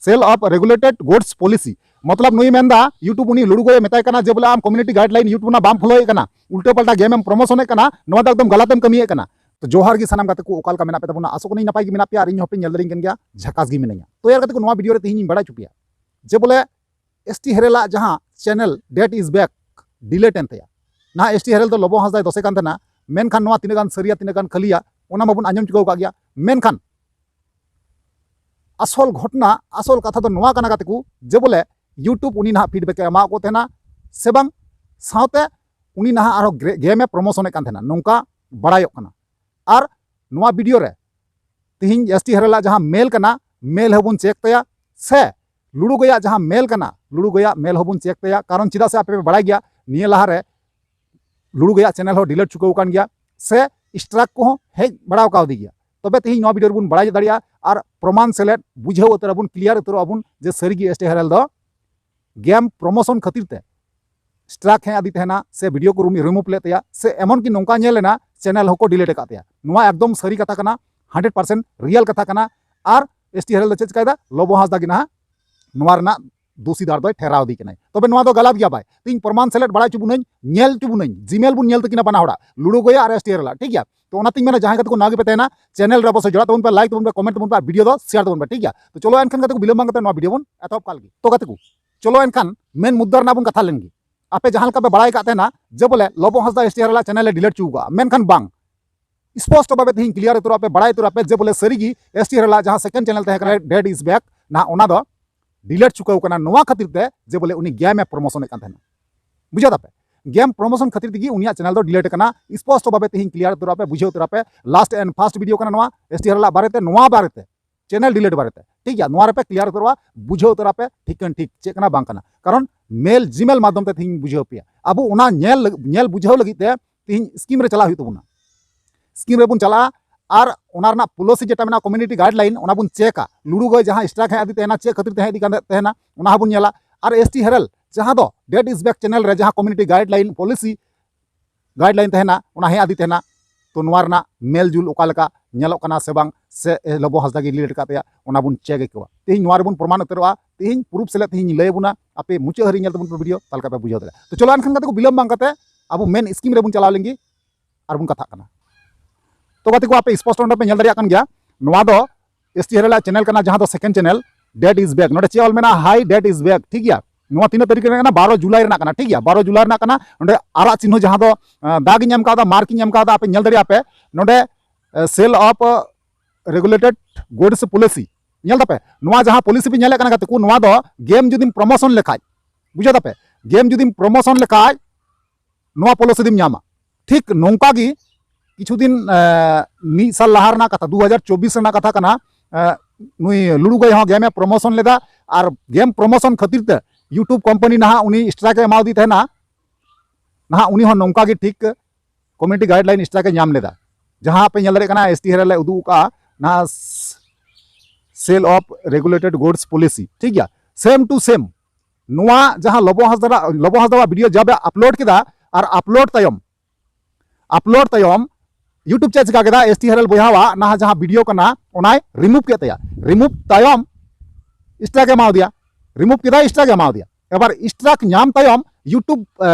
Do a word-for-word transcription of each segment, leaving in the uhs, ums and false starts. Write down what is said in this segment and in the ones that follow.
Sale of Regulated Goods Policy, ᱢᱚᱛᱞᱚᱵ ᱱᱩᱭ ᱢᱮᱱᱫᱟ YouTube ᱩᱱᱤ ᱞᱩᱲᱩ ᱜᱚᱭᱮ ᱢᱮᱛᱟᱭ ᱠᱟᱱᱟ ᱡᱮ ᱵᱚᱞᱮ ᱟᱢ community guideline YouTube ᱨᱮᱱᱟᱜ ᱵᱟᱢ ᱯᱷᱚᱞᱳᱭᱮᱫ ᱠᱟᱱᱟ, ᱩᱞᱴᱟᱹ ᱯᱟᱞᱴᱟ ᱜᱮᱢ ᱮᱢ ᱯᱨᱚᱢᱳᱥᱚᱱᱮᱫ ᱠᱟᱱᱟ, ᱱᱚᱣᱟ ᱫᱚ ᱮᱠᱫᱚᱢ ᱜᱟᱞᱟᱛ ᱮᱢ ᱠᱟᱹᱢᱤᱭᱮᱫ ᱠᱟᱱᱟ᱾ ᱛᱚ ᱡᱚᱦᱟᱨ ᱜᱮ ᱥᱟᱱᱟᱢ ᱜᱟᱛᱮ ᱠᱚ, ᱚᱠᱟ ᱞᱮᱠᱟ ᱢᱮᱱᱟᱜ ᱯᱮ ᱛᱟᱵᱚᱱᱟ? ᱟᱥᱚᱜ ᱠᱟᱹᱱᱟᱹᱧ ᱱᱟᱯᱟᱭ ᱜᱮ ᱢᱮᱱᱟᱜ ᱯᱮᱭᱟ ᱟᱨ ᱤᱧ ᱦᱚᱸᱯᱮ ᱧᱮᱞ ᱫᱟᱲᱮᱧ ᱠᱟᱱ ᱜᱮᱭᱟ, ᱡᱷᱟᱠᱟᱥ ᱜᱮ ᱢᱤᱱᱟᱹᱧᱟ᱾ ᱛᱚ ᱭᱟᱨ ᱜᱟᱛᱮ ᱠᱚ, ᱱᱚᱣᱟ ᱵᱷᱤᱰᱤᱭᱳ ᱨᱮ ᱛᱮᱦᱮᱧ ᱤᱧ ᱵᱟᱲᱟᱭ ᱦᱚᱪᱚ ᱯᱮᱭᱟ ᱡᱮ ᱵᱚᱞᱮ S T ᱦᱮᱨᱮᱞᱟᱜ ᱡᱟᱦᱟᱸ channel Dad Is Back delete ᱮᱱ ᱛᱟᱭᱟ᱾ ᱱᱟᱦᱟᱜ S T ᱦᱮᱨᱮᱞ ᱫᱚ ᱞᱚᱵᱚ ᱦᱟᱸᱥᱫᱟᱭ ᱫᱚᱥᱮ ᱠᱟᱱ ᱛᱟᱦᱮᱱᱟ, ᱢᱮᱱᱠᱷᱟᱱ ᱱᱚᱣᱟ ᱛᱤᱱᱟᱹᱜ ᱜᱟᱱ ᱥᱟᱹᱨᱤᱭᱟ ᱛᱤᱱᱟᱹᱜ ᱜᱟᱱ ᱠᱷᱟᱹᱞᱤᱭᱟ ᱚᱱᱟ ᱢᱟᱵᱚᱱ ᱟᱸᱡᱚᱢ ᱪᱩᱠᱟᱹᱣ ᱟᱠᱟᱫ ᱜᱮᱭᱟ᱾ ᱢᱮᱱᱠᱷᱟᱱ ᱟᱥᱚᱞ ᱜᱷᱚᱴᱱᱟ, ᱟᱥᱚᱞ ᱠᱟᱛᱷᱟ ᱫᱚ ᱱᱚᱣᱟ ᱠᱟᱱᱟ ᱜᱟᱛᱮ ᱠᱚ, ᱡᱮ ᱵᱚᱞᱮ YouTube ᱩᱱᱤ ᱱᱟᱦᱟᱜ feedback ᱮ ᱮᱢᱟᱣᱟᱫ ᱠᱚ ᱛᱟᱦᱮᱱᱟ ᱥᱮ ᱵᱟᱝ, ᱥᱟᱶᱛᱮ ᱩᱱᱤ ᱱᱟᱦᱟᱜ ᱟᱨᱦᱚᱸ ᱜᱨᱮ-, ᱜᱮᱢ ᱮ ᱯᱨᱚᱢᱳᱥᱚᱱᱮᱫ ᱠᱟᱱ ᱛᱟᱦᱮᱱᱟ, ᱱᱚᱝᱠᱟ ᱵᱟᱲᱟᱭᱚᱜ ᱠᱟᱱᱟ᱾ ᱟᱨ ᱱᱚᱣᱟ ᱵᱷᱤᱰᱤᱭᱳ ᱨᱮ ᱛᱤᱦᱤᱧ S T ᱦᱮᱨᱮᱞᱟᱜ ᱡᱟᱦᱟᱸ ᱢᱮᱞ ᱠᱟᱱᱟ, ᱢᱮᱞ ᱦᱚᱸᱵᱚᱱ ᱪᱮᱠ ᱛᱟᱭᱟ, ᱥᱮ ᱞᱩᱲᱩ ᱜᱚᱭᱟᱜ ᱡᱟᱦᱟᱸ ᱢᱮᱞ ᱠᱟᱱᱟ, ᱞᱩᱲᱩ ᱜᱚᱭᱟᱜ ᱢᱮᱞ ᱦᱚᱸᱵᱚᱱ ᱪᱮᱠ ᱛᱟᱭᱟ᱾ ᱠᱟᱨᱚᱱ ᱪᱮᱫᱟᱜ ᱥᱮ ᱟᱯᱮ ᱯᱮ ᱵᱟᱲᱟᱭ ᱜᱮᱭᱟ, ᱱᱤᱭᱟᱹ ᱞᱟᱦᱟᱨᱮ ᱞᱩᱲᱩ ᱜᱚᱭᱟᱜ channel ᱦᱚᱸ delete ᱪᱩᱠᱟᱹᱣ ᱟᱠᱟᱱ ᱜᱮᱭᱟ, ᱥᱮ strike ᱠᱚᱦᱚᱸ ᱦᱮᱡ ᱵᱟᱲᱟᱣ ᱠᱟᱣᱫᱮ ᱜᱮᱭᱟ᱾ ᱛᱚᱵᱮ ᱛᱤᱦᱤᱧ ᱱᱚᱣᱟ ᱵᱷᱤᱰᱤᱭᱳ ᱨᱮᱵᱚᱱ ᱵᱟᱲᱟᱭ ᱫᱟᱲᱮᱭᱟᱜᱼᱟ ᱟᱨ ᱯᱨᱚᱢᱟᱱ ᱥᱮᱞᱮᱫ ᱵᱩᱡᱷᱟᱹᱣ ᱩᱛᱟᱹᱨ ᱟᱵᱚᱱ, clear ᱩᱛᱟᱹᱨᱚᱜ ᱟᱵᱚᱱ ᱡᱮ ᱥᱟᱹᱨᱤᱜᱮ S T ᱦᱮᱨᱮᱞ ᱫᱚ ᱜᱮᱢ ᱯᱨᱚᱢᱳᱥᱚᱱ ᱠᱷᱟᱹᱛᱤᱨ ᱛᱮ strike ᱦᱮᱡ ᱟᱫᱮ ᱛᱟᱦᱮᱱᱟ, ᱥᱮ ᱵᱷᱤᱰᱤᱭᱳ ᱠᱚ remove ᱞᱮᱫ ᱛᱟᱭᱟ, ᱥᱮ ᱮᱢᱚᱱ ᱠᱤ ᱱᱚᱝᱠᱟ ᱧᱮᱞ ᱮᱱᱟ channel ᱦᱚᱸᱠᱚ delete ᱟᱠᱟᱫ ᱛᱟᱭᱟ᱾ ᱱᱚᱣᱟ ᱮᱠᱫᱚᱢ ᱥᱟᱹᱨᱤ ᱠᱟᱛᱷᱟ ᱠᱟᱱᱟ, hundred percent real ᱠᱟᱛᱷᱟ ᱠᱟᱱᱟ᱾ ᱟᱨ S T ᱦᱮᱨᱮᱞ ᱫᱚ ᱪᱮᱫ ᱪᱤᱠᱟᱭᱮᱫᱟ? ᱞᱚᱵᱚ ᱦᱟᱸᱥᱫᱟ ᱜᱮ ᱱᱟᱦᱟᱜ ᱱᱚᱣᱟ ᱨᱮᱱᱟᱜ ᱫᱳᱥᱤᱫᱟᱨ ᱫᱚᱭ ᱴᱷᱮᱨᱟᱣ ᱤᱫᱤ ᱠᱟᱱᱟᱭ᱾ ᱛᱚᱵᱮ ᱱᱚᱣᱟ ᱫᱚ ᱜᱟᱞᱟᱛ ᱜᱮᱭᱟ ᱵᱷᱟᱭ᱾ ᱛᱤᱦᱤᱧ ᱯᱨᱚᱢᱟᱱ ᱥᱮᱞᱮᱫ ᱵᱟᱲᱟᱭ ᱦᱚᱪᱚ ᱵᱚᱱᱟᱹᱧ, ᱧᱮᱞ ᱦᱚᱪᱚ ᱵᱚᱱᱟᱹᱧ, ᱡᱤᱢᱮᱞ ᱵᱚᱱ ᱧᱮᱞ ᱛᱟᱹᱠᱤᱱᱟ ᱵᱟᱱᱟ ᱦᱚᱲᱟᱜ, ᱞᱩᱲᱩ ᱜᱚᱭᱟ ᱟᱨ S T ᱦᱮᱨᱮᱞᱟᱜ, ᱴᱷᱤᱠ ᱜᱮᱭᱟ? ᱛᱚ ᱚᱱᱟᱛᱤᱧ ᱢᱮᱱᱟ ᱡᱟᱦᱟᱸᱭ ᱜᱟᱛᱮ ᱠᱚ ᱱᱟᱣᱟ ᱜᱮᱯᱮ ᱛᱟᱦᱮᱱᱟ, channel ᱨᱮ ᱚᱵᱚᱥᱥᱳᱭ ᱡᱚᱲᱟᱜ ᱛᱟᱵᱚᱱ ᱯᱮ, like ᱛᱟᱵᱚᱱ ᱯᱮ, comment ᱛᱟᱵᱚᱱ ᱯᱮ, ᱟᱨ ᱵᱷᱤᱰᱤᱭᱳ ᱫᱚ share ᱛᱟᱵᱚᱱ ᱯᱮ, ᱴᱷᱤᱠ ᱜᱮᱭᱟ? ᱛᱚ ᱪᱚᱞᱚ ᱮᱱᱠᱷᱟᱱ ᱜᱟᱛᱮ ᱠᱚ ᱵᱤᱞᱚᱢ ᱵᱟᱝ ᱠᱟᱛᱮ ᱱᱚᱣᱟ ᱵᱷᱤᱰᱤᱭᱳ ᱵᱚᱱ ᱮᱛᱚᱦᱚᱵ ᱠᱟᱜ ᱞᱮᱜᱮ᱾ ᱛᱚ ᱜᱟᱛᱮ ᱠᱚ, ᱪᱚᱞᱚ ᱮᱱᱠᱷᱟᱱ ᱢᱮᱱ ᱢᱩᱫᱽᱫᱟ ᱨᱮᱱᱟᱜ ᱵᱚᱱ ᱠᱟᱛᱷᱟ ᱞᱮᱱ ᱜᱮ᱾ ᱟᱯᱮ ᱡᱟᱦᱟᱸ ᱞᱮᱠᱟ ᱯᱮ ᱵᱟᱲᱟᱭ ᱟᱠᱟᱫ ᱛᱟᱦᱮᱱᱟ ᱡᱮ ᱵᱚᱞᱮ ᱞᱚᱵᱚ ᱦᱟᱸᱥᱫᱟ S T ᱦᱮᱨᱮᱞᱟᱜ channel ᱮ delete ᱦᱚᱪᱚ ᱟᱠᱟᱫᱼᱟ, ᱢᱮᱱᱠᱷᱟᱱ ᱵᱟᱝ, ᱥᱯᱚᱥᱴᱚ ᱵᱷᱟᱵᱮ ᱛᱮᱦᱮᱧ clear ᱩᱛᱟᱹᱨᱚᱜ ᱟᱯᱮ, ᱵᱟᱲᱟᱭ ᱩᱛᱟᱹᱨᱚᱜ ᱟᱯᱮ ᱡᱮ ᱵᱚᱞᱮ ᱥᱟᱹᱨᱤᱜᱮ S T ᱦᱮᱨᱮᱞᱟᱜ ᱡᱟᱦᱟᱸ second channel ᱛᱟᱦᱮᱸ ᱠᱟᱱᱟ Dad Is Back, ᱱᱟᱦᱟᱜ ᱚᱱᱟ ᱫᱚ delete ᱪᱩᱠᱟᱹᱣ ᱠᱟᱱᱟ᱾ ᱱᱚᱣᱟ ᱠᱷᱟᱹᱛᱤᱨ ᱛᱮ ᱡᱮ ᱵᱚᱞᱮ ᱩᱱᱤ ᱜᱮᱢ ᱮ ᱯᱨᱚᱢᱳᱥᱚᱱᱮᱫ ᱠᱟᱱ ᱛᱟᱦᱮᱱᱟ᱾ ᱵᱩᱡᱷᱟᱹᱣ ᱫᱟᱯᱮ? ᱜᱮᱢ ᱯᱨᱚᱢᱳᱥᱚᱱ ᱠᱷᱟᱹᱛᱤᱨ ᱛᱮᱜᱮ ᱩᱱᱤᱭᱟᱜ channel ᱫᱚ delete ᱠᱟᱱᱟ᱾ ᱥᱯᱚᱥᱴᱚ ᱵᱷᱟᱵᱮ ᱛᱮᱦᱮᱧ clear ᱩᱛᱟᱹᱨᱚᱜ ᱟᱯᱮ, ᱵᱩᱡᱷᱟᱹᱣ ᱩᱛᱟᱹᱨᱚᱜ ᱟᱯᱮ᱾ Last and first video ᱠᱟᱱᱟ ᱱᱚᱣᱟ S T ᱦᱮᱨᱮᱞᱟᱜ ᱵᱟᱨᱮᱛᱮ, ᱱᱚᱣᱟ ᱵᱟᱨᱮᱛᱮ, channel delete ᱵᱟᱨᱮᱛᱮ, ᱴᱷᱤᱠ ᱜᱮᱭᱟ? ᱱᱚᱣᱟ ᱨᱮᱯᱮ clear ᱩᱛᱟᱹᱨᱚᱜᱼᱟ, ᱵᱩᱡᱷᱟᱹᱣ ᱩᱛᱟᱹᱨᱚᱜ ᱟᱯᱮ ᱴᱷᱤᱠᱟᱹᱱ ᱴᱷᱤᱠ ᱪᱮᱫ ᱠᱟᱱᱟ ᱵᱟᱝ ᱠᱟᱱᱟ᱾ ᱠᱟᱨᱚᱱ ᱢᱮᱞ, Gmail ᱢᱟᱫᱽᱫᱷᱚᱢ ᱛᱮ ᱛᱮᱦᱮᱧ ᱵᱩᱡᱷᱟᱹᱣ ᱯᱮᱭᱟ᱾ ᱟᱵᱚ ᱚᱱᱟ ᱧᱮᱞ, ᱧᱮᱞ ᱵᱩᱡᱷᱟᱹᱣ ᱞᱟᱹᱜᱤᱫ ᱛᱮ ᱛᱮᱦᱮᱧ screen ᱨᱮ ᱪᱟᱞᱟᱜ ᱦᱩᱭᱩᱜ ᱛᱟᱵᱚᱱᱟ᱾ Screen ᱨᱮᱵᱚᱱ ᱪᱟᱞᱟᱜᱼᱟ ᱟᱨ ᱚᱱᱟ ᱨᱮᱱᱟᱜ policy ᱡᱮᱴᱟ ᱢᱮᱱᱟᱜᱼᱟ, community guideline, ᱚᱱᱟ ᱵᱚᱱ ᱪᱮᱠᱟ᱾ ᱞᱩᱲᱩ ᱜᱚᱭ ᱡᱟᱦᱟᱸ strike ᱦᱮᱡ ᱟᱫᱮ ᱛᱟᱦᱮᱱᱟ, ᱪᱮᱫ ᱠᱷᱟᱹᱛᱤᱨ ᱛᱮ ᱦᱮᱡ ᱟᱫᱮ ᱠᱟᱱ ᱛᱟᱦᱮᱱᱟ, ᱚᱱᱟ ᱦᱚᱸᱵᱚᱱ ᱧᱮᱞᱟ᱾ ᱟᱨ S T ᱦᱮᱨᱮᱞ ᱡᱟᱦᱟᱸ ᱫᱚ Dad Is Back channel ᱨᱮ ᱡᱟᱦᱟᱸ community guideline, policy guideline ᱛᱟᱦᱮᱱᱟ, ᱚᱱᱟ ᱦᱮᱡ ᱟᱫᱮ ᱛᱟᱦᱮᱱᱟ᱾ ᱛᱚ ᱱᱚᱣᱟ ᱨᱮᱱᱟᱜ ᱢᱮᱞ ᱡᱩᱞ ᱚᱠᱟ ᱞᱮᱠᱟ ᱧᱮᱞᱚᱜ ᱠᱟᱱᱟ ᱥᱮ ᱵᱟᱝ, ᱥᱮ ᱮ, ᱞᱚᱵᱚ ᱦᱟᱸᱥᱫᱟ ᱜᱮ ᱨᱤᱞᱮᱴ ᱠᱟᱜ ᱛᱟᱭᱟ, ᱚᱱᱟ ᱵᱚᱱ ᱪᱮᱠ ᱟᱹᱭᱠᱟᱹᱣᱟ᱾ ᱛᱮᱦᱮᱧ ᱱᱚᱣᱟ ᱨᱮᱵᱚᱱ ᱯᱨᱚᱢᱟᱱ ᱩᱛᱟᱹᱨᱚᱜᱼᱟ᱾ ᱛᱮᱦᱮᱧ ᱯᱨᱩᱯ ᱥᱮᱞᱮᱫ ᱛᱮᱦᱮᱧ ᱞᱟᱹᱭ ᱟᱵᱚᱱᱟ, ᱟᱯᱮ ᱢᱩᱪᱟᱹᱫ ᱦᱟᱹᱨᱤᱡ ᱧᱮᱞ ᱛᱟᱵᱚᱱ ᱯᱮ ᱵᱷᱤᱰᱤᱭᱳ, ᱛᱟᱦᱚᱞᱮ ᱠᱷᱟᱱ ᱯᱮ ᱵᱩᱡᱷᱟᱹᱣ ᱫᱟᱲᱮᱭᱟᱜᱼᱟ᱾ ᱛᱚ ᱪᱚᱞᱚ ᱮᱱᱠᱷᱟᱱ ᱜᱟᱛᱮ ᱠᱚ, ᱵᱤᱞᱚᱢ ᱵᱟᱝ ᱠᱟᱛᱮ ᱟᱵᱚ ᱢᱮᱱ ᱥᱠᱤᱢ ᱨᱮᱵᱚᱱ ᱪᱟᱞᱟᱣ ᱞᱮᱱ ᱜᱮ ᱟᱨ ᱵᱚᱱ ᱠᱟᱛᱷᱟᱜ ᱠᱟᱱᱟ᱾ ᱛᱚ ᱜᱟᱛᱮ ᱠᱚ, ᱟᱯᱮ ᱥᱯᱚᱥᱴᱚ ᱚᱸᱰᱮ ᱯᱮ ᱧᱮᱞ ᱫᱟᱲᱮᱭᱟᱜ ᱠᱟᱱ ᱜᱮᱭᱟ, ᱱᱚᱣᱟ ᱫᱚ ᱮᱥ ᱴᱤ ᱦᱮᱨᱮᱞ ᱟᱜ ᱪᱮᱱᱮᱞ ᱠᱟᱱᱟ, ᱡᱟᱦᱟᱸ ᱫᱚ ᱥᱮᱠᱮᱱᱰ ᱪᱮᱱᱮᱞ, ᱰᱮᱴ ᱤᱡ ᱵᱮᱠ᱾ ᱱᱚᱰᱮ ᱪᱮᱫ ᱚᱞ ᱢᱮᱱᱟᱜᱼᱟ? ᱦᱟᱭ, ᱰᱮᱴ ᱤᱡ ᱵᱮᱠ, ᱴᱷᱤᱠ ᱜᱮᱭᱟ᱾ ᱱᱚᱣᱟ ᱛᱤᱱᱟᱹᱜ ᱛᱟᱹᱨᱤᱠᱷ ᱨᱮᱱᱟᱜ ᱠᱟᱱᱟ? ᱵᱟᱨᱚ ᱡᱩᱞᱟᱭ ᱨᱮᱱᱟᱜ ᱠᱟᱱᱟ, ᱴᱷᱤᱠ ᱜᱮᱭᱟ, ᱵᱟᱨᱚ ᱡᱩᱞᱟᱭ ᱨᱮᱱᱟᱜ ᱠᱟᱱᱟ᱾ ᱱᱚᱰᱮ ᱟᱨᱟᱜ ᱪᱤᱱᱦᱟᱹ ᱡᱟᱦᱟᱸ ᱫᱚ, ᱟᱸ, ᱫᱟᱜᱽ ᱤᱧ ᱮᱢ ᱠᱟᱣᱫᱟ, ᱢᱟᱨᱠ ᱤᱧ ᱮᱢ ᱠᱟᱣᱫᱟ, ᱟᱯᱮ ᱧᱮᱞ ᱫᱟᱲᱮᱭᱟᱜᱼᱟ ᱯᱮ᱾ ᱱᱚᱰᱮ, ᱟᱸ, ᱥᱮᱞ ᱚᱯᱷ ᱨᱮᱜᱩᱞᱮᱴᱮᱰ ᱜᱩᱰᱥ ᱯᱚᱞᱤᱥᱤ, ᱧᱮᱞ ᱫᱟᱯᱮ, ᱱᱚᱣᱟ ᱡᱟᱦᱟᱸ ᱯᱚᱞᱤᱥᱤ ᱯᱮ ᱧᱮᱞᱮᱫ ᱠᱟᱱᱟ ᱜᱟᱛᱮ ᱠᱚ, ᱱᱚᱣᱟ ᱫᱚ ᱜᱮᱢ ᱡᱩᱫᱤᱢ ᱯᱨᱚᱢᱳᱥᱚᱱ ᱞᱮᱠᱷᱟᱡ, ᱵᱩᱡᱷᱟᱹᱣ ᱫᱟᱯᱮ, ᱜᱮᱢ ᱡᱩᱫᱤᱢ ᱯᱨᱚᱢᱳᱥᱚᱱ ᱞᱮᱠᱷᱟᱡ ᱱᱚᱣᱟ ᱯᱚᱞᱤᱥᱤ ᱫᱚᱢ ᱧᱟᱢᱟ᱾ ᱴᱷᱤᱠ ᱱᱚᱝᱠᱟ ᱜᱮ ᱠᱤᱪᱷᱩ ᱫᱤᱱ, ᱮ, ᱢᱤᱫ ᱥᱟᱞ ᱞᱟᱦᱟ ᱨᱮᱱᱟᱜ ᱠᱟᱛᱷᱟ, ᱫᱩ ᱦᱟᱡᱟᱨ ᱪᱚᱵᱵᱤᱥ ᱨᱮᱱᱟᱜ ᱠᱟᱛᱷᱟ ᱠᱟᱱᱟ᱾ ᱮ, ᱱᱩᱭ ᱞᱩᱲᱩ ᱜᱟᱹᱭ ᱦᱚᱸ ᱜᱮᱢ ᱮ ᱯᱨᱚᱢᱳᱥᱚᱱ ᱞᱮᱫᱟ, ᱟᱨ ᱜᱮᱢ ᱯᱨᱚᱢᱳᱥᱚᱱ ᱠᱷᱟᱹᱛᱤᱨ ᱛᱮ YouTube ᱠᱳᱢᱯᱟᱱᱤ ᱱᱟᱦᱟᱜ ᱩᱱᱤ ᱥᱴᱨᱟᱭᱤᱠ ᱮ ᱮᱢᱟᱣᱟᱫᱮ ᱛᱟᱦᱮᱱᱟ᱾ ᱱᱟᱦᱟᱜ ᱩᱱᱤ ᱦᱚᱸ ᱱᱚᱝᱠᱟ ᱜᱮ ᱴᱷᱤᱠ ᱠᱚᱢᱤᱭᱩᱱᱤᱴᱤ ᱜᱟᱭᱤᱰᱞᱟᱭᱤᱱ ᱥᱴᱨᱟᱭᱤᱠ ᱮ ᱧᱟᱢ ᱞᱮᱫᱟ, ᱡᱟᱦᱟᱸ ᱯᱮ ᱧᱮᱞ ᱫᱟᱲᱮᱭᱟᱜ ᱠᱟᱱᱟ, ᱮᱥ ᱴᱤ ᱦᱮᱨᱮᱞ ᱮ ᱩᱫᱩᱜ ᱟᱠᱟᱫᱼᱟ ᱱᱟᱦᱟᱜ, ᱥᱮᱞ ᱚᱯᱷ ᱨᱮᱜᱩᱞᱮᱴᱮᱰ ᱜᱩᱰᱥ ᱯᱚᱞᱤᱥᱤ, ᱴᱷᱤᱠ ᱜᱮᱭᱟ, ᱥᱮᱢ ᱴᱩ ᱥᱮᱢ᱾ ᱱᱚᱣᱟ ᱡᱟᱦᱟᱸ ᱞᱚᱵᱚ ᱦᱟᱸᱥᱫᱟ, ᱞᱚᱵᱚ ᱦᱟᱸᱥᱫᱟᱣᱟᱜ ᱵᱷᱤᱰᱤᱭᱳ ᱡᱟᱵᱮ ᱟᱯᱞᱳᱰ ᱠᱮᱫᱟ, ᱟᱨ ᱟᱯᱞᱳᱰ ᱛᱟᱭᱚᱢ, ᱟᱯᱞᱳᱰ ᱛᱟᱭᱚᱢ YouTube ᱪᱮᱫ ᱪᱤᱠᱟ ᱠᱮᱫᱟ? ᱮᱥ ᱴᱤ ᱦᱮᱨᱮᱞ ᱵᱚᱭᱦᱟᱣᱟᱜ ᱱᱟᱦᱟᱜ ᱡᱟᱦᱟᱸ ᱵᱷᱤᱰᱤᱭᱳ ᱠᱟᱱᱟ, ᱚᱱᱟᱭ ᱨᱤᱢᱩᱵᱷ ᱠᱮᱫ ᱛᱟᱭᱟ᱾ ᱨᱤᱢᱩᱵᱷ ᱛᱟᱭᱚᱢ ᱥᱴᱨᱟᱭᱤᱠ ᱮ ᱮᱢᱟᱣᱟᱫᱮᱭᱟ, ᱨᱤᱢᱩᱵᱷ ᱠᱮᱫᱟᱭ, ᱥᱴᱨᱟᱭᱤᱠ ᱮ ᱮᱢᱟᱣᱟᱫᱮᱭᱟ᱾ ᱮᱵᱟᱨ ᱥᱴᱨᱟᱭᱤᱠ ᱧᱟᱢ ᱛᱟᱭᱚᱢ YouTube, ᱮ,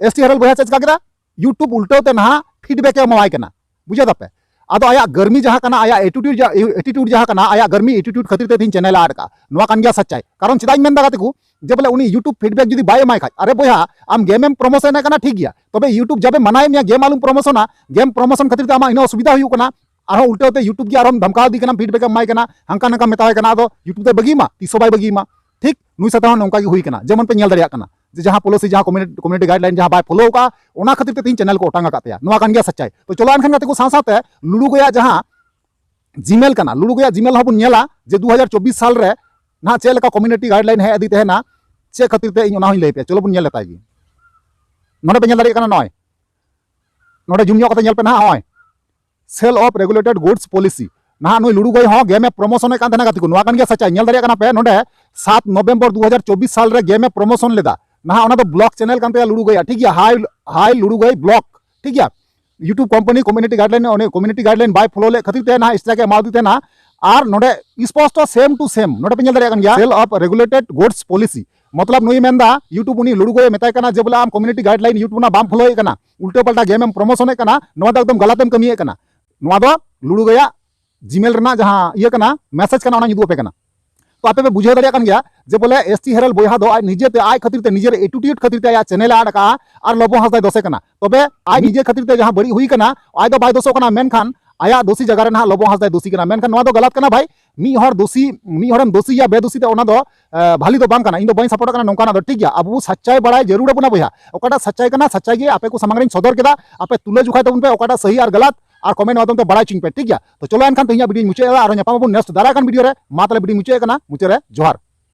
ᱮᱥ ᱴᱤ ᱦᱮᱨᱮᱞ ᱵᱚᱭᱦᱟ ᱪᱮᱫ ᱪᱤᱠᱟ ᱠᱮᱫᱟ? YouTube ᱩᱞᱴᱟᱹᱣ ᱛᱮ ᱱᱟᱦᱟᱜ ᱯᱷᱤᱰᱵᱮᱠ ᱮ ᱮᱢᱟᱣᱟᱭ ᱠᱟᱱᱟ, ᱵᱩᱡᱷᱟᱹᱣ ᱫᱟᱯᱮ? ᱟᱫᱚ ᱟᱭᱟᱜ ᱜᱟᱹᱨᱢᱤ ᱡᱟᱦᱟᱸ ᱠᱟᱱᱟ, ᱟᱭᱟᱜ ᱮᱴᱤᱴᱤᱭᱩᱰ ᱡᱟ-, ᱮᱴᱤᱴᱤᱭᱩᱰ ᱡᱟᱦᱟᱸ ᱠᱟᱱᱟ, ᱟᱭᱟᱜ ᱜᱟᱹᱨᱢᱤ ᱮᱴᱤᱴᱤᱭᱩᱰ ᱠᱷᱟᱹᱛᱤᱨ ᱛᱮ ᱛᱮᱦᱮᱧ ᱪᱮᱱᱮᱞ ᱮ ᱟᱫ ᱠᱟᱜᱼᱟ᱾ ᱱᱚᱣᱟ ᱠᱟᱱ ᱜᱮᱭᱟ ᱥᱟᱪᱟᱭ᱾ ᱠᱟᱨᱚᱱ ᱪᱮᱫᱟᱜ ᱤᱧ ᱢᱮᱱᱫᱟ ᱜᱟᱛᱮ ᱠᱚ, ᱡᱮ ᱵᱚᱞᱮ ᱩᱱᱤ YouTube ᱯᱷᱤᱰᱵᱮᱠ ᱡᱩᱫᱤ ᱵᱟᱭ ᱮᱢᱟᱭ ᱠᱷᱟᱡ, ᱟᱨᱮ ᱵᱚᱭᱦᱟ, ᱟᱢ ᱜᱮᱢ ᱮᱢ ᱯᱨᱚᱢᱳᱥᱚᱱ ᱮᱫ ᱠᱟᱱᱟ, ᱴᱷᱤᱠ ᱜᱮᱭᱟ, ᱛᱚᱵᱮ YouTube ᱡᱟᱵᱮ ᱢᱟᱱᱟᱭᱮᱫ ᱢᱮᱭᱟ ᱜᱮᱢ ᱟᱞᱚᱢ ᱯᱨᱚᱢᱳᱥᱚᱱᱟ, ᱜᱮᱢ ᱯᱨᱚᱢᱳᱥᱚᱱ ᱠᱷᱟᱹᱛᱤᱨ ᱛᱮ ᱟᱢᱟᱜ ᱤᱱᱟᱹ ᱚᱥᱩᱵᱤᱫᱷᱟ ᱦᱩᱭᱩᱜ ᱠᱟᱱᱟ, ᱟᱨᱦᱚᱸ ᱩᱞᱴᱟᱹᱣ ᱛᱮ YouTube ᱜᱮ ᱟᱨᱦᱚᱸᱢ ᱫᱷᱟᱢᱠᱟᱣ ᱤᱫᱤ ᱠᱟᱱᱟ, ᱯᱷᱤᱰᱵᱮᱠ ᱮᱢ ᱮᱢᱟᱭ ᱠᱟᱱᱟ, ᱦᱟᱝᱠᱟ ᱱᱟᱝᱠᱟ ᱢᱮᱛᱟᱣᱟᱭ ᱠᱟᱱᱟ, ᱟᱫᱚ YouTube ᱫᱚᱭ ᱵᱟᱹᱜᱤ ᱢᱟ, ᱛᱤᱥ ᱦᱚᱸ ᱵᱟᱭ ᱵᱟᱹᱜᱤ ᱢᱟ᱾ ᱴᱷᱤᱠ ᱱᱩᱭ ᱥᱟᱛᱮ ᱦᱚᱸ ᱱᱚᱝᱠᱟ ᱜᱮ ᱦᱩᱭ ᱠᱟᱱᱟ, ᱡᱮᱢᱚᱱ ᱯᱮ ᱧᱮᱞ ᱫᱟᱲᱮᱭᱟᱜ ᱠᱟᱱᱟ ᱡᱮ ᱡᱟᱦᱟᱸ ᱯᱚᱞᱤᱥᱤ, ᱡᱟᱦᱟᱸ ᱠᱚᱢᱤᱭᱩᱱᱤᱴᱤ, ᱠᱚᱢᱤᱭᱩᱱᱤᱴᱤ ᱜᱟᱭᱤᱰᱞᱟᱭᱤᱱ ᱡᱟᱦᱟᱸ ᱵᱟᱭ ᱯᱷᱚᱞᱳ ᱟᱠᱟᱫᱼᱟ, ᱚᱱᱟ ᱠᱷᱟᱹᱛᱤᱨ ᱛᱮ ᱛᱮᱦᱮᱧ ᱪᱮᱱᱮᱞ ᱠᱚ ᱚᱴᱟᱝ ᱟᱠᱟᱫ ᱛᱟᱭᱟ᱾ ᱱᱚᱣᱟ ᱠᱟᱱ ᱜᱮᱭᱟ ᱥᱟᱪᱟᱭ᱾ ᱛᱚ ᱪᱚᱞᱚ ᱮᱱᱠᱷᱟᱱ ᱜᱟᱛᱮ ᱠᱚ, ᱥᱟᱶ ᱥᱟᱶᱛᱮ ᱞᱩᱰᱩ ᱜᱚᱭᱟᱜ ᱡᱟᱦᱟᱸ ᱡᱤᱢᱮᱞ ᱠᱟᱱᱟ, ᱞᱩᱰᱩ ᱜᱚᱭᱟᱜ ᱡᱤᱢᱮᱞ ᱦᱚᱸᱵᱚᱱ ᱧᱮᱞᱟ ᱡᱮ ᱫᱩ ᱦᱟᱡᱟᱨ ᱪᱚᱵᱵᱤᱥ ᱥᱟᱞ ᱨᱮ ᱱᱟᱦᱟᱜ ᱪᱮᱫ ᱞᱮᱠᱟ ᱠᱚᱢᱤᱭᱩᱱᱤᱴᱤ ᱜᱟᱭᱤᱰᱞᱟᱭᱤᱱ ᱦᱮᱡ ᱤᱫᱤ ᱛᱟᱦᱮᱱᱟ, ᱪᱮᱫ ᱠᱷᱟᱹᱛᱤᱨ ᱛᱮ, ᱤᱧ ᱚᱱᱟ ᱦᱚᱸᱧ ᱞᱟᱹᱭ ᱯᱮᱭᱟ᱾ ᱪᱚᱞᱚ ᱵᱚᱱ ᱧᱮᱞ ᱞᱮᱛᱟᱭ ᱜᱮ᱾ ᱱᱚᱰᱮ ᱯᱮ ᱧᱮᱞ ᱫᱟᱲᱮᱭᱟᱜ ᱠᱟᱱᱟ, ᱱᱚᱜᱼᱚᱭ ᱱᱚᱰᱮ ᱡᱩᱢ ᱧᱚᱜ ᱠᱟᱛᱮ ᱧᱮᱞ ᱯᱮ ᱱᱟᱦᱟᱜ, ᱱᱚᱜᱼᱚᱭ ᱥᱮᱞ ᱚᱯᱷ ᱨᱮᱜᱩᱞᱮᱴᱮᱰ ᱜᱩᱰᱥ ᱯᱚᱞᱤᱥᱤ᱾ ᱱᱟᱦᱟᱜ ᱱᱩᱭ ᱞᱩᱰᱩ ᱜᱚᱭ ᱦᱚᱸ ᱜᱮᱢ ᱮ ᱯᱨᱚᱢᱳᱥᱚᱱ ᱮᱫ ᱠᱟᱱ ᱛᱟᱦᱮᱱᱟ ᱜᱟᱛᱮ ᱠᱚ, ᱱᱚᱣᱟ ᱠᱟᱱ ᱜᱮᱭᱟ ᱥᱟᱪᱟᱭ᱾ ᱧᱮᱞ ᱫᱟᱲᱮᱭᱟᱜ ᱠᱟᱱᱟ ᱯᱮ ᱱᱚᱰᱮ ᱥᱟᱛ ᱱᱚᱵᱷᱮᱢᱵᱚᱨ ᱫᱩ ᱦᱟᱡᱟᱨ ᱪᱚᱵᱵᱤᱥ ᱥᱟᱞ ᱨᱮ ᱜᱮᱢ ᱮ ᱯᱨᱚᱢᱳᱥᱚᱱ ᱞᱮᱫᱟ᱾ ᱱᱟᱦᱟᱜ ᱚᱱᱟ ᱫᱚ ᱵᱞᱚᱜ ᱪᱮᱱᱮᱞ ᱠᱟᱱ ᱛᱟᱭᱟ ᱞᱩᱰᱩ ᱜᱚᱭᱟᱜ, ᱴᱷᱤᱠ ᱜᱮᱭᱟ, ᱦᱟᱭ, ᱦᱟᱭ ᱞᱩᱰᱩ ᱜᱚᱭ ᱵᱞᱚᱜ, ᱴᱷᱤᱠ ᱜᱮᱭᱟ᱾ YouTube company community guideline, ᱩᱱᱤ community guideline ᱵᱟᱭ follow ᱞᱮᱫ ᱠᱷᱟᱹᱛᱤᱨ ᱛᱮ ᱱᱟᱦᱟᱜ strike ᱮ ᱮᱢᱟᱣᱟᱫᱮ ᱛᱟᱦᱮᱱᱟ᱾ ᱟᱨ ᱱᱚᱰᱮ ᱥᱯᱚᱥᱴᱚ same to same ᱱᱚᱰᱮ ᱯᱮ ᱧᱮᱞ ᱫᱟᱲᱮᱭᱟᱜ ᱠᱟᱱ ᱜᱮᱭᱟ, sale of regulated goods policy᱾ ᱢᱚᱛᱞᱚᱵ ᱱᱩᱭ ᱢᱮᱱᱫᱟ, YouTube ᱩᱱᱤ ᱞᱩᱲᱩ ᱜᱚᱭᱮ ᱢᱮᱛᱟᱭ ᱠᱟᱱᱟ ᱡᱮ ᱵᱚᱞᱮ ᱟᱢ community guideline YouTube ᱨᱮᱱᱟᱜ ᱵᱟᱢ follow ᱮᱫ ᱠᱟᱱᱟ, ᱩᱞᱴᱟᱹ ᱯᱟᱞᱴᱟ game ᱮᱢ promotion ᱮᱫ ᱠᱟᱱᱟ, ᱱᱚᱣᱟ ᱫᱚ ᱮᱠᱫᱚᱢ ᱜᱟᱞᱟᱛ ᱮᱢ ᱠᱟᱹᱢᱤᱭᱮᱫ ᱠᱟᱱᱟ᱾ ᱱᱚᱣᱟ ᱫᱚ ᱞᱩᱲᱩ ᱜᱚᱭᱟᱜ Gmail ᱨᱮᱱᱟᱜ ᱡᱟᱦᱟᱸ ᱤᱭᱟᱹ ᱠᱟᱱᱟ, message ᱠᱟᱱᱟ, ᱚᱱᱟᱧ ᱩᱫᱩᱜ ᱟᱯᱮ ᱠᱟᱱᱟ᱾ ᱛᱚ ᱟᱯᱮ ᱯᱮ ᱵᱩᱡᱷᱟᱹᱣ ᱫᱟᱲᱮᱭᱟᱜ ᱠᱟᱱ ᱜᱮᱭᱟ ᱡᱮ ᱵᱚᱞᱮ ᱮᱥ ᱴᱤ ᱦᱮᱨᱟᱞ ᱵᱚᱭᱦᱟ ᱫᱚ ᱟᱡ ᱱᱤᱡᱮᱛᱮ, ᱟᱡ ᱠᱷᱟᱹᱛᱤᱨ ᱛᱮ, ᱱᱤᱡᱮᱨ attitude ᱠᱷᱟᱹᱛᱤᱨ ᱛᱮ ᱟᱭᱟᱜ channel ᱮ ᱟᱲᱟᱜ ᱠᱟᱜᱼᱟ ᱟᱨ ᱞᱚᱵᱚ ᱦᱟᱸᱥᱫᱟᱭ ᱫᱳᱥᱮ ᱠᱟᱱᱟ᱾ ᱛᱚᱵᱮ ᱟᱡ ᱱᱤᱡᱮ ᱠᱷᱟᱹᱛᱤᱨ ᱛᱮ ᱡᱟᱦᱟᱸ ᱵᱟᱹᱲᱤᱡ ᱦᱩᱭ ᱠᱟᱱᱟ, ᱟᱡ ᱫᱚ ᱵᱟᱭ ᱫᱳᱥᱚᱜ ᱠᱟᱱᱟ, ᱢᱮᱱᱠᱷᱟᱱ ᱟᱭᱟᱜ ᱫᱳᱥᱤ ᱡᱟᱭᱜᱟ ᱨᱮ ᱱᱟᱦᱟᱜ ᱞᱚᱵᱚ ᱦᱟᱸᱥᱫᱟᱭ ᱫᱳᱥᱤ ᱠᱟᱱᱟ᱾ ᱢᱮᱱᱠᱷᱟᱱ ᱱᱚᱣᱟ ᱫᱚ ᱜᱟᱞᱟᱛ ᱠᱟᱱᱟ ᱵᱷᱟᱭ᱾ ᱢᱤᱫ ᱦᱚᱲ ᱫᱳᱥᱤ, ᱢᱤᱫ ᱦᱚᱲᱮᱢ ᱫᱳᱥᱤᱭᱟ ᱵᱮᱫᱳᱥᱤ ᱛᱮ, ᱚᱱᱟ ᱫᱚ ᱟᱸ, ᱵᱷᱟᱞᱤ ᱫᱚ ᱵᱟᱝ ᱠᱟᱱᱟ᱾ ᱤᱧ ᱫᱚ ᱵᱟᱹᱧ support ᱠᱟᱱᱟ ᱱᱚᱝᱠᱟᱱᱟᱜ ᱫᱚ, ᱴᱷᱤᱠ ᱜᱮᱭᱟ? ᱟᱵᱚ ᱥᱟᱪᱪᱟᱭ ᱵᱟᱲᱟᱭ ᱡᱟᱹᱨᱩᱲ ᱟᱵᱚᱱᱟ ᱵᱚᱭᱦᱟ᱾ ᱚᱠᱟᱴᱟᱜ ᱥᱟᱪᱪᱟᱭ ᱠᱟᱱᱟ, ᱥᱟᱪᱪᱟᱭ ᱜᱮ ᱟᱯᱮ ᱠᱚ ᱥᱟᱢᱟᱝ ᱨᱤᱧ ᱥᱚᱫᱚᱨ ᱠᱮᱫᱟ᱾ ᱟᱯᱮ ᱛᱩᱞᱟᱹ ᱡᱚᱠᱷᱟᱭ ᱛᱟᱵᱚᱱ ᱯᱮ ᱚᱠᱟᱴᱟᱜ ᱥᱟᱹᱦᱤ ᱟᱨ ᱜᱟᱞᱟᱛ, ᱟᱨ comment ᱢᱟᱫᱽᱫᱷᱚᱢ ᱛᱮ ᱵᱟᱲᱟᱭ ᱦᱚᱪᱚᱧ ᱯᱮ, ᱴᱷᱤᱠ ᱜᱮᱭᱟ? ᱛᱚ ᱪᱚᱞᱚ ᱮᱱᱠᱷᱟᱱ ᱛᱮᱦᱮᱧᱟᱜ video ᱧ ᱢᱩᱪᱟᱹᱫ ᱮᱫᱟ, ᱟᱨᱦᱚᱸ ᱧᱟᱯᱟᱢ ᱟᱵᱚᱱ next ᱫᱟᱨᱟᱭ ᱠᱟᱱ video ᱨᱮ᱾ ᱢᱟ ᱛᱟᱦᱞᱮ video ᱧ ᱢᱩᱪᱟᱹᱫ ᱮᱫ ᱠᱟᱱᱟ, ᱢᱩᱪᱟᱹᱫ ᱨᱮ ᱡᱚᱦᱟᱨ᱾